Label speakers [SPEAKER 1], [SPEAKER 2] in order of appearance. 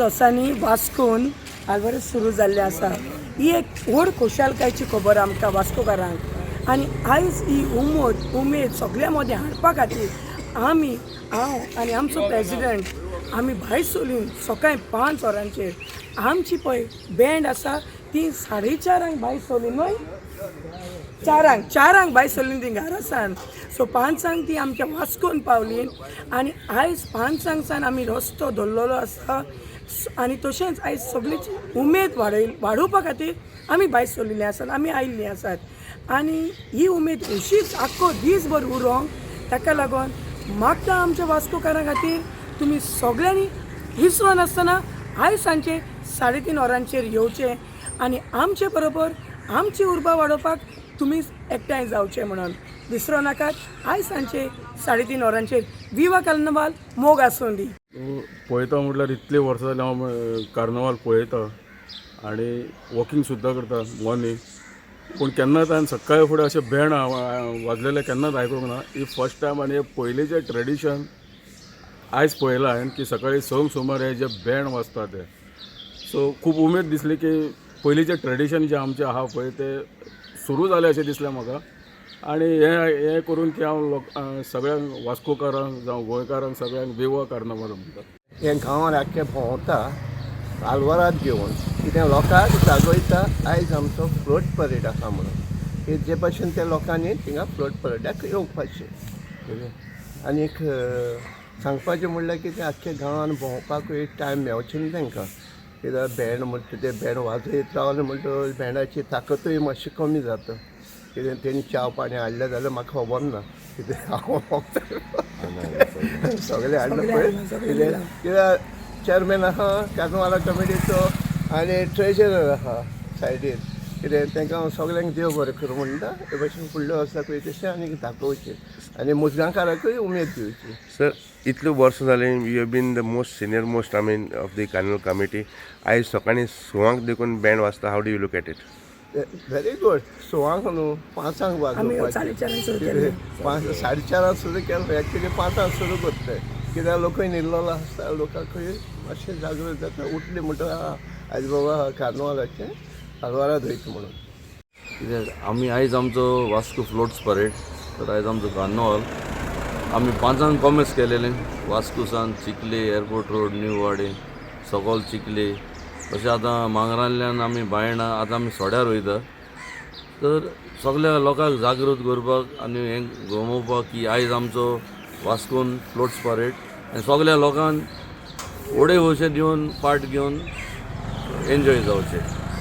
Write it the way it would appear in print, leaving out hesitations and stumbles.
[SPEAKER 1] वर्सांनी वास्कोन आल्वारीस सुरू जाल्लें आसा. ही एक व्हड खोशालकायेची खबर आमकां वास्कोकारांक. आनी आयज ही उमोद उमेद सगल्या मदें हाडपा खातीर आमी, हांव आनी आमचो प्रेजिडंट, आमी भायर सरलीं सकाळी 5 वरांचेर. आमची पळय बँड आसा, ती 4:30 भायर सरली न्हय, 4 चारांक भायर सरली ती घरा सान. सो 5 ती आमच्या वास्कोन पावली आनी आयज 5 सावन आमी रस्तो धरलेलो आसा. आनी तशेंच आयज सगळीच उमेद वाडोवपा खातीर आमी भायर सरलेली आसात, आमी आयिल्लीं आसात. आनी ही उमेद अशीच आख्खो दीसभर उरोंक ताका लागून मागता आमच्या वास्कोकारां खातीर, तुमी सगळ्यांनी विसरो नासतना आयज सांजचे 3:30 वरांचेर येवचें आनी आमचे बरोबर आमची उर्बा वाडोवपाक तुमी एकठांय जावचे म्हणून. विसरो नाकात, आयज सांजचे 3:30 वरांचेर. विवा कार्नवाल, मोग आसूं दी.
[SPEAKER 2] पळयता म्हटल्यार इतलीं वर्सां जालीं हांव कार्नवाल पळयता आनी वॉकींग सुद्दां करता मॉर्निंग, पूण केन्नाच हांवें सकाळी फुडें अशें बँड वाजलेलें केन्नाच आयकूंक ना. ही फर्स्ट टायम. आनी हे पयलींचें ट्रेडिशन आयज पळयलां हांवें की सकाळी 6 सुमार हे जे बँड वाजता ते. सो खूब उमेद दिसली की पयलींचें ट्रेडिशन जें आमचें आहा पळय, तें सुरू जालें अशें दिसलें म्हाका. आनी हें हें करून की हांव लोक सगळ्यांक, वास्कोकारांक जावं गोंयकारांक सगळ्यांक विवा कार्नवाल म्हणटा.
[SPEAKER 3] हे गांवान आख्खे भोंवता आलवारात घेवन, कितें लोकांक जागयता, आयज आमचो फ्लोट परेड आसा म्हणून, की जे भशेन त्या लोकांनी थिंगा फ्लोट परेडाक येवपाचें कितें. आनीक सांगपाचें म्हणल्यार कितें, आख्खे गांवान भोंवपाकूय टायम मेवचें न्ही तांकां, कित्याक बँड म्हणटा ते बँड वाजयत रावले म्हणटकच बँडाची ताकतूय मातशी कमी जाता. कितें तेणी च्याव पाणी हाडलें जाल्यार म्हाका खबर ना, कितें हांव फक्त सगळें हाडलें पळय. कितें कित्याक चॅरमॅन आहा कार्नवाला कमिटीचो आनी ट्रेजरर आहा सायडीन. कितें तांकां हांव सगल्यांक देव बरें करूं म्हणटा. हे भशेन फुडल्या वर्साकूय तशें आनीक दाखोवचें आनी मुजगांवकाराकूय उमेद दिवची.
[SPEAKER 4] सर, इतल्यो वर्सां जालीं, you have been the most senior most, I mean, of the carnival committee. आयज सकाळीं 6 सांक देखून बँड वाजता, how do you look at it?
[SPEAKER 3] Very good. 6 सांक न्हू, 5 सांक
[SPEAKER 1] आमी
[SPEAKER 3] वाजोवपाचें.
[SPEAKER 1] 4:30 सुरू केल्लें.
[SPEAKER 3] 5, 4:30 सुरू केलें. एक्चुली 5 सांक सुरू करताय, कित्याक लोकूय न्हिदलेलो आसता, लोकांकूय मातशें जागृत जाता, उठली म्हणटा आयज बाबा कार्नवालाचें आलवारा वयता म्हणून.
[SPEAKER 5] कित्याक आमी आयज आमचो वास्को फ्लोट्स परेड, तर आयज आमचो कार्नवाल आमी 5 सांक कॉमेस केलेलें. वास्को सावन चिखले, एअरपोर्ट रोड, न्यू वाडे, सकोल चिखले, तशें आतां मांगरांतल्यान आमी बायणा, आतां आमी सोड्यार वयता. तर सगल्या लोकांक जागृत करपाक आनी हें गमोवपाक की आयज आमचो वास्कोन फ्लोट्स परेड आनी सगल्या लोकांक वडे वशे दिवन पार्ट घेवन एन्जॉय जावचें.